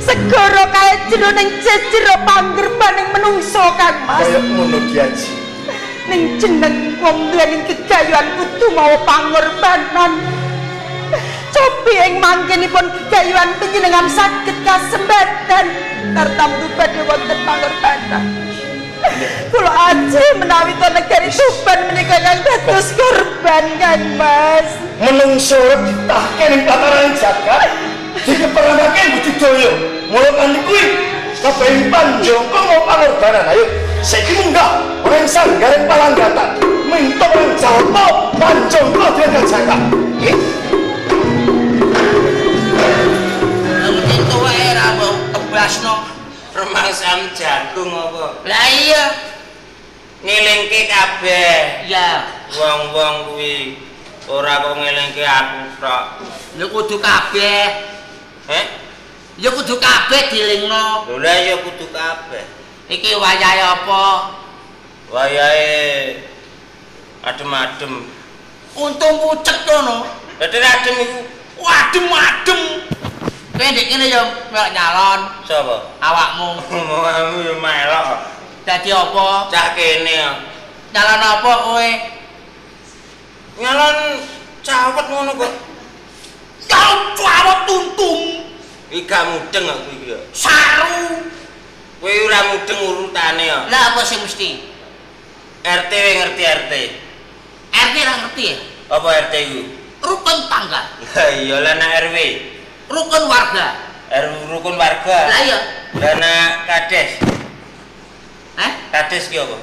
Speaker 7: Segara kae jero ning jero panggerbaning menungso Kang Mas.
Speaker 2: Kaya ngono Ki Aji.
Speaker 7: Ning jeneng wong duweni gegayuhan kudu mawa pangorbanan. Cobi ing mangkenipun gegayuhan panjenengan saged kasembadan tartamtu badhe wonten pangorbanan. Kula aji menawi to negari Tuban menika kang dados korban Kang Mas.
Speaker 2: Menungso urip ditahke ning tataran jagat, dikeperanake budidaya. Mula kan kuwi kabeh panjangka mau pangorbanan. Ayo saiki munggah ora sanggaring palanggatan. Minta ing jalpa panjangka dene jagat. Nggih.
Speaker 8: Itu wae ra mbok tebasno.
Speaker 1: Rumangsam jagung apa?
Speaker 8: Lah iya.
Speaker 1: Ngelingke kabeh.
Speaker 8: Iya.
Speaker 1: Wong-wong kuwi ora kok ngelingke aku tok.
Speaker 8: Lha kudu kabeh.
Speaker 1: Heh?
Speaker 8: Ya kudu kabeh dilingno.
Speaker 1: Lho lah ya kudu kabeh.
Speaker 8: Iki wayahe apa?
Speaker 1: Wayahe adem-adem.
Speaker 8: Untung pucet ngono.
Speaker 1: Dadi adem iku
Speaker 8: adem-adem. Kowe ndek ngene ya melok nyalon.
Speaker 1: Sapa?
Speaker 8: Awakmu.
Speaker 1: Awakmu ya melok.
Speaker 8: Dadi apa?
Speaker 1: Cah kene.
Speaker 8: Nyalon apa kowe?
Speaker 1: Nyalon cawet ngono kok.
Speaker 8: Nyalon cawet tuntung.
Speaker 1: Iki gak mudeng aku iki ya.
Speaker 8: Saru.
Speaker 1: Kowe ora mudeng urutane ya.
Speaker 8: Lah apa sing mesti?
Speaker 1: RT we ngerti RT.
Speaker 8: RT ora ngerti ya?
Speaker 1: Apa RT iku?
Speaker 8: Rukun tangga.
Speaker 1: Lah iya lah nek RW.
Speaker 8: Rukun warga.
Speaker 1: Rukun warga.
Speaker 8: Lah iya.
Speaker 1: Lah nek kades.
Speaker 8: Hah?
Speaker 1: Kades ki apa?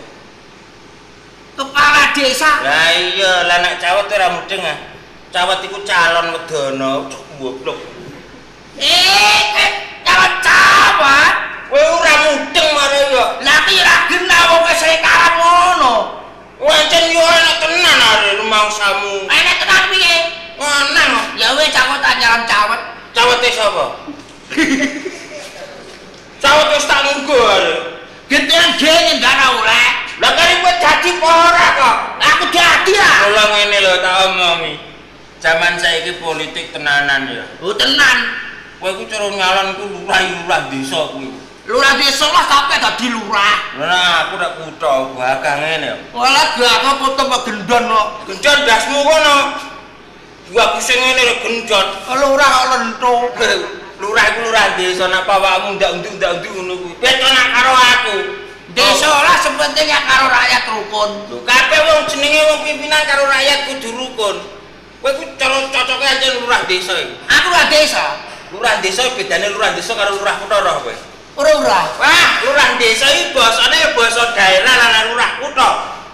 Speaker 8: Kepala desa.
Speaker 1: Lah iya, lah nek cawet ora mudeng ah. Cawet iku calon wedana, cuk goblok.
Speaker 8: Calon cawet.
Speaker 1: Kowe ora mudeng mare yo.
Speaker 8: Lah ki ora genah wong wis karep ngono.
Speaker 1: Wancen yo enak tenan are rumangsamu.
Speaker 8: Enak tenan piye?
Speaker 1: Ngono.
Speaker 8: Ya wis aku tak nyalon cawet.
Speaker 1: Cawete sapa? Cawet wis tak nunggu are.
Speaker 8: Genten gene ndak oleh.
Speaker 1: Lah kare kowe dadi apa ora kok?
Speaker 8: Aku dadi ah.
Speaker 1: Kula ngene lho tak omongi. Jaman saiki politik tenanan ya.
Speaker 8: Oh tenan.
Speaker 1: Kowe iku cara nyalon iku lurah-lurah desa kuwi.
Speaker 8: Lurah desa lah sampe dadi lurah.
Speaker 1: Lah aku nek kutha bakal ngene ya.
Speaker 8: Walah gak aku kutha kok gendon kok.
Speaker 1: Gendon dasmu kono. Gua sing ngene lho gendon.
Speaker 8: Lurah kok lento.
Speaker 1: Lurah iku lurah desa nek awakmu ndak-ndak ngono kuwi. Beda nek karo aku.
Speaker 8: Desa lah sepenting ya karo rakyat rukun.
Speaker 1: Lho kabeh wong jenenge wong pimpinan karo rakyat kudu rukun. Kowe iku cara cocoke aja lurah desa iki.
Speaker 8: Aku lurah desa.
Speaker 1: Lurah desa bedane lurah desa karo lurah kutha roh kowe.
Speaker 8: Ora ora.
Speaker 1: Wah, lurah desa iki basane ya basa daerah lan lurah kutha.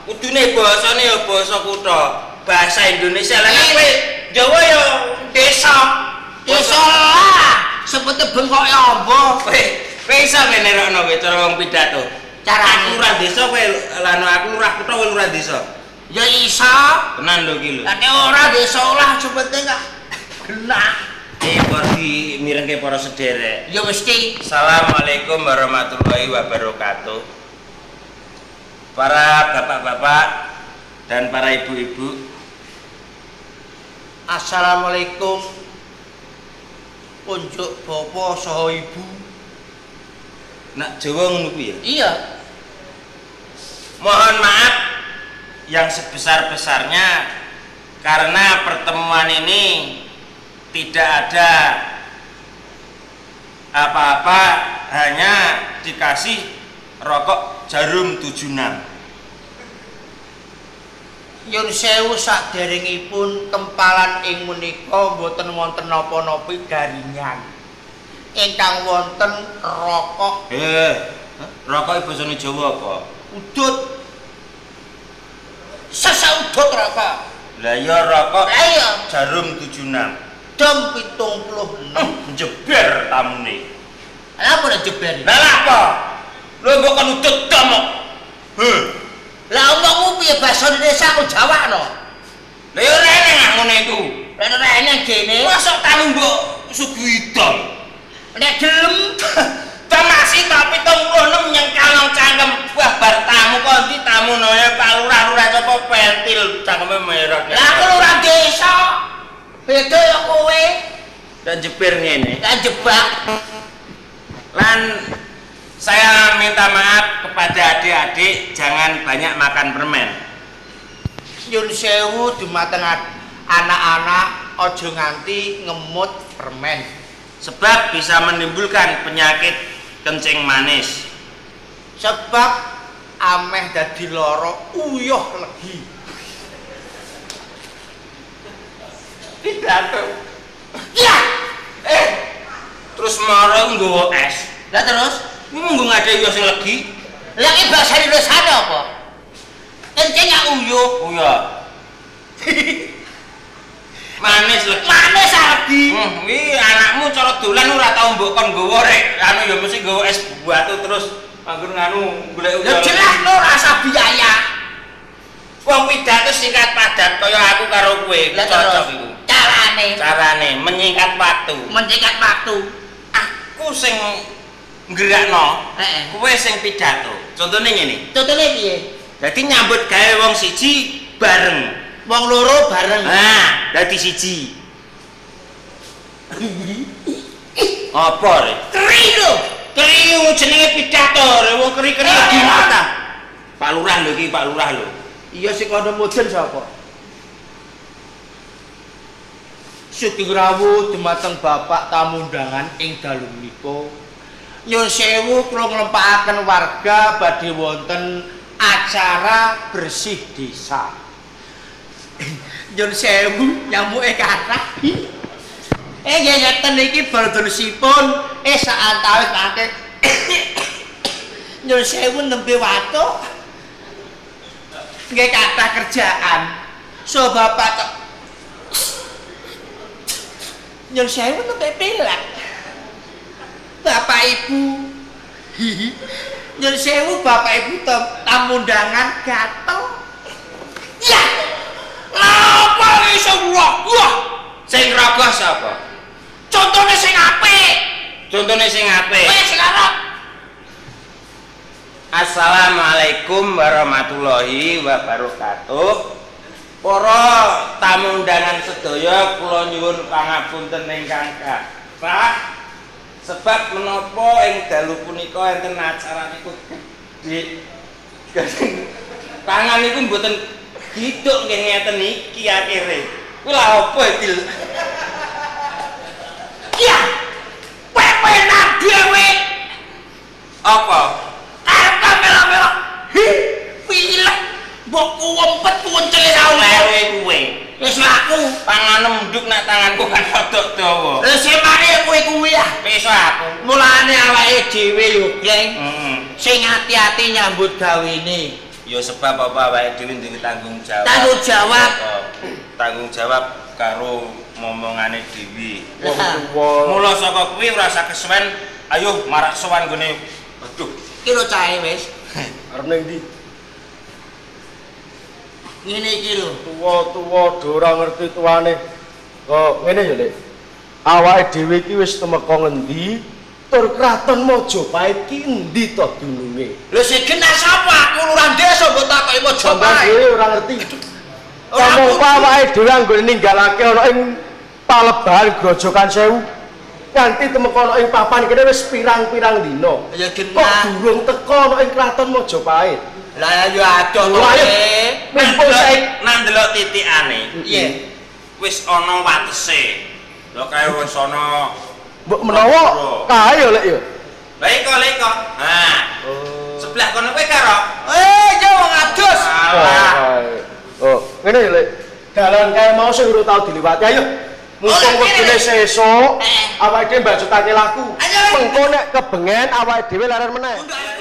Speaker 1: Kudune basane ya basa kutha. Bahasa Indonesia lah kowe Jawa ya desa.
Speaker 8: Desa lah, seperti bengkoke amba.
Speaker 1: Kowe kowe iso nerokno kowe cara wong pidato.
Speaker 8: Carane
Speaker 1: lurah desa kowe lan aku lurah kutha kowe lurah desa.
Speaker 8: Ya iso.
Speaker 1: Tenan lho iki lho.
Speaker 8: Lah nek ora desa lah sepenting gak genah.
Speaker 1: Iki mirengke para sederek.
Speaker 8: Ya mesti.
Speaker 1: Assalamualaikum warahmatullahi wabarakatuh. Para bapak-bapak dan para ibu-ibu.
Speaker 8: Assalamualaikum. Unjuk bapak saha ibu.
Speaker 1: Nak Jawa ngono kuwi ya?
Speaker 8: Iya.
Speaker 1: Mohon maaf yang sebesar-besarnya karena pertemuan ini tidak ada apa-apa, hanya dikasih rokok jarum 76.
Speaker 8: Nyun sewu saderengipun kempalan ing menika mboten wonten napa-napa garingan. Ingkang wonten rokok.
Speaker 1: Rokok basane Jawa apa?
Speaker 8: Udut. Sesaudut rokok.
Speaker 1: Lah iya rokok.
Speaker 8: Lah iya
Speaker 1: jarum 76.
Speaker 8: Dom 76.
Speaker 1: Jeber tamune.
Speaker 8: Lah apa jeber?
Speaker 1: Lah lha apa? Lho mbok kon udut dom kok. Heh.
Speaker 8: Lah omongmu piye basa Indonesia aku Jawa no?
Speaker 1: Lah ya ora eneng ngene iku.
Speaker 8: Lah ora eneng gene.
Speaker 1: Mosok tamu mbok suguhi dom.
Speaker 8: Nek gelem
Speaker 1: Masih tak 76 nyengkal nang cangkem. Wah bar tamu kok endi tamu noe Pak Lurah-lurah sapa pentil cangkeme merah.
Speaker 8: Lah aku lurah desa. Beda ya kowe.
Speaker 1: Dan jebir ngene.
Speaker 8: Lah jebak.
Speaker 1: Lan saya minta maaf kepada adik-adik jangan banyak makan permen.
Speaker 8: Nyun sewu dumateng anak-anak aja nganti ngemut permen.
Speaker 1: Sebab bisa menimbulkan penyakit kencing manis.
Speaker 8: Sebab ameh dadi lara uyuh legi.
Speaker 1: Pidato.
Speaker 8: Ya.
Speaker 1: Terus mara nggawa es.
Speaker 8: Lah terus
Speaker 1: munggo ngade uyuh sing legi.
Speaker 8: Lah iki basa Indonesia apa? Kencing gak uyuh.
Speaker 1: Uyuh. Manis legi.
Speaker 8: Manis legi.
Speaker 1: Kuwi anakmu cara dolan ora tau mbok kon nggawa rek. Anu ya mesti nggawa es batu terus anggur nganu golek
Speaker 8: uyuh. Ya jelas no rasa biaya.
Speaker 1: Wong pidato singkat padat kaya aku karo kowe. Cocok iku.
Speaker 8: Carane.
Speaker 1: Carane menyingkat waktu.
Speaker 8: Menyingkat waktu.
Speaker 1: Aku sing nggerakno, kowe sing pidato. Contone ngene.
Speaker 8: Contone piye?
Speaker 1: Dadi nyambut gawe wong siji bareng.
Speaker 8: Wong loro bareng.
Speaker 1: Nah, dadi siji. Apa rek?
Speaker 8: Keri lho.
Speaker 1: Keri jenenge pidato, rek wong keri-keri gimana? Pak Lurah lho iki, Pak Lurah lho.
Speaker 8: Iya sing kono mudun sapa? Sugeng rawuh dumateng Bapak tamu undangan ing dalu menika. Nyun sewu kula nglempakaken warga badhe wonten acara bersih desa. Nyun sewu nyamuke kathah. Nggih ngeten iki baldosipun saantawis mangke. Nyun sewu nembe watuk. Nggih kathah kerjaan. So bapak nyun sewu nembe pilek. Bapak Ibu. Nyun sewu Bapak Ibu tamu undangan gatel.
Speaker 1: Ya. Lha apa iso wah? Sing rogoh sapa?
Speaker 8: Contone sing apik.
Speaker 1: Contone sing apik.
Speaker 8: Kowe sing arep.
Speaker 1: Assalamualaikum warahmatullahi wabarakatuh. Para tamu undangan sedaya kula nyuwun pangapunten ingkang kathah. Sebab menapa ing dalu punika enten acara niku gedhe. Tangan niku mboten diduk nggih ngeten iki akhire. Kuwi lha apa iki?
Speaker 8: Ya. Pepenan dhewe.
Speaker 1: Apa?
Speaker 8: Arep melo-melo. Hi, pilek. Mbok kuwempet kuwencele
Speaker 1: sawewe kuwe.
Speaker 8: Wis laku.
Speaker 1: Panganem nduk nak tanganku kan rodok dawa.
Speaker 8: Lha semane kowe kuwi ah.
Speaker 1: Wis aku.
Speaker 8: Mulane awake dhewe yo, Geng. Sing ati-ati nyambut gawene.
Speaker 1: Ya sebab apa awake dhewe duwe tanggung jawab.
Speaker 8: Tanggung jawab.
Speaker 1: Tanggung jawab karo momongane dhewe.
Speaker 4: Wong tuwa.
Speaker 1: Mula saka kuwi ora usah kesuwen, ayo marak sowan nggone. Aduh,
Speaker 8: iki lho cahe wis.
Speaker 4: Arep ning ndi?
Speaker 8: Ngene iki lho.
Speaker 4: Tuwa-tuwa do ora ngerti tuane. Kok ngene ya, Lek. Awake dhewe iki wis tumeka ngendi? Tur kraton Majapahit ki endi to dununge?
Speaker 8: Lho sing genah sapa? Aku lurah desa mbok takoki Majapahit.
Speaker 4: Dhewe ora ngerti. Ngomong awake dhewe anggone ninggalake ana ing palebahan Grojogan Sewu. Nganti tumeka ana ing papan kene wis pirang-pirang dina.
Speaker 8: Ya genah.
Speaker 4: Kok durung teka ana ing kraton Majapahit?
Speaker 8: Lah ya adoh kowe.
Speaker 4: Mumpung saiki
Speaker 1: nang ndelok titikane.
Speaker 8: Iya.
Speaker 1: Wis ana watese. Lho kae wis ana
Speaker 4: mbok menawa kae ya Lek ya.
Speaker 1: Lah iko lek iko. Ha. Sebelah kono kowe karo.
Speaker 8: Ya wong adus.
Speaker 1: Alah.
Speaker 4: Oh.
Speaker 6: Ngene ya, Lek. Dalan kae mau sing urung tau diliwati. Ayo. Mumpung wektune sesuk, awake dhewe mbajutake laku.
Speaker 8: Ayo, Lek.
Speaker 6: Mengko nek kebengen awake dhewe leren meneh.
Speaker 8: Mundur.